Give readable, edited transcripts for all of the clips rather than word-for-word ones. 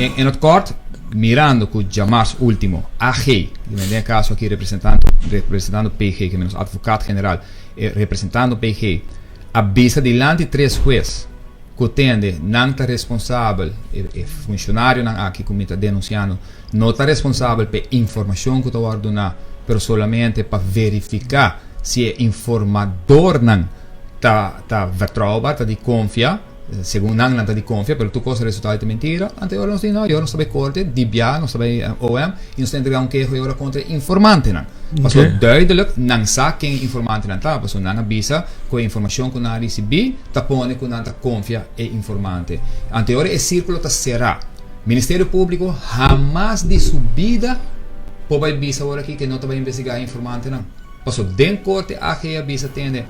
In het kort, mirando ku djamars ultimo AG, den e kaso aki representando representando PG, ke menos advocaat general, representando PG, a bisa dilanti tres hues ku tende nan ta responsabel, e funshonarionan aki ku mi ta denunsiando no ta responsabel pa e informashon ku ta wòrdu duná, pero solamente pa verifiká si e informadornan ta ta vertrouwbaar, ta di konfia. Segun nan, nan ta di konfia, pero tur kos a resultá di ta mentira. Anto e ora nos di, no, e ora nos ta bai korte, di bia nos ta bai OM i nos ta entregá un keho e ora kontra e informantenan. Pasobra duidelik nan sa ken e informantenan ta, pasobra nan a bisa ku e informashon ku nan a risibí ta pone ku nan ta konfia e informante. Anto e ora e sírkulo ta será. Ministerio Públiko hamas di su bida por bai bisa ora aki ku e no ta bai investigá e informantenan. Pasobra den korte AG a bisa tende.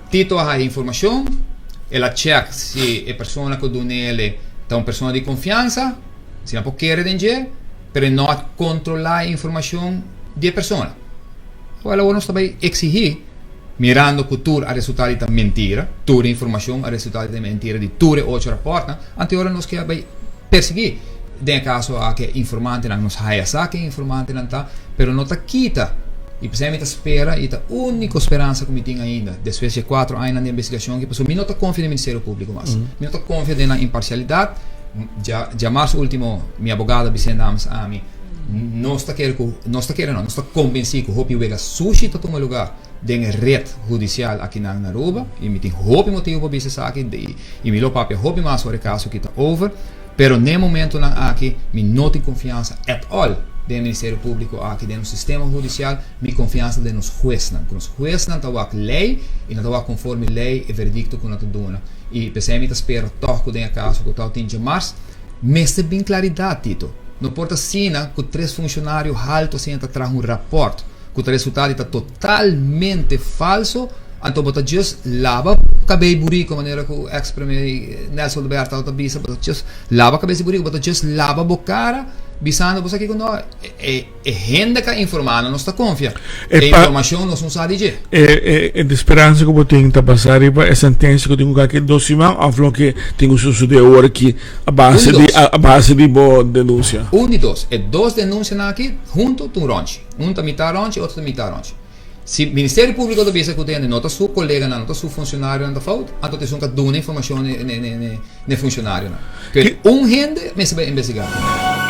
Tito a haya informacion, el a check si e persona cu dunele ta un persona di confiansa, si nan por kere den dje, pero e no a controla e informacion di e persona. Awor awor nos ta bay exigi, mirando cu tur a resulta di ta mentira, tur e informacion a resulta di ta mentira di tur e ocho raportnan, anto e ora nos ke bay persegui. Den e caso aki e informantenan, nos haya sa ken e informantenan ta, pero no ta kita. Y p'esei mi ta spera y ta unico speransa cu mi tin ainda, despues di e cuatro añanan di investigacion aki, pasobra mi no ta confia den Ministerio Publico mas. Mi no ta confia den nan imparcialidad. Dja djamars ultimo mi abogado a bis'é namens ami, nos ta kere cu, nos ta kere no, nos ta convenci cu hopi wega sushi ta tuma lugar den e red hudicial akinan na Aruba y mi tin hopi motibo pa bisa esaki y mi lo papia hopi mas ora e caso aki ta over, pero n'e momentonan aki mi no tin confiansa at all den e Ministerio Publico aki, den nos sistema hudicial, mi confiansa den nos huesnan, cu nos huesnan ta wak ley y nan ta wak conforme ley e veredicto cu nan ta duna y p'esey mi ta spera tog cu den e caso cu tau tin djamars mester bin claridad, Tito. No por ta asina cu tres funcionario halto asina ta traha un rapport cu ta resulta di ta totalmente falso, anto bo ta just laba cabey burico manera cu ex premier Nelson Oduber tabata bisa, bo ta just laba cabes di burico, bo ta just laba bo cara bisando bo sa kico no, e e hende ca informa no nos ta confia, e informacion nos no sa di dje. E e speransa cu bo tin ta basa riba e sentencia cu tin cu cay dos siman of loke tin cu sucede awor aki a base di a base di bo denuncia? Un di dos. E dos denuncianan aki hunto ta un ronchi. Un ta mitá ròntchi, otro ta mitá ròntchi. Si Ministerio Públiko ta bisa ku tende no ta su koleganan, no ta su funshonarionan ta fout, anto ta esun ka duna informashon n'e funshonarionan. Ke un hende mester bai investigá.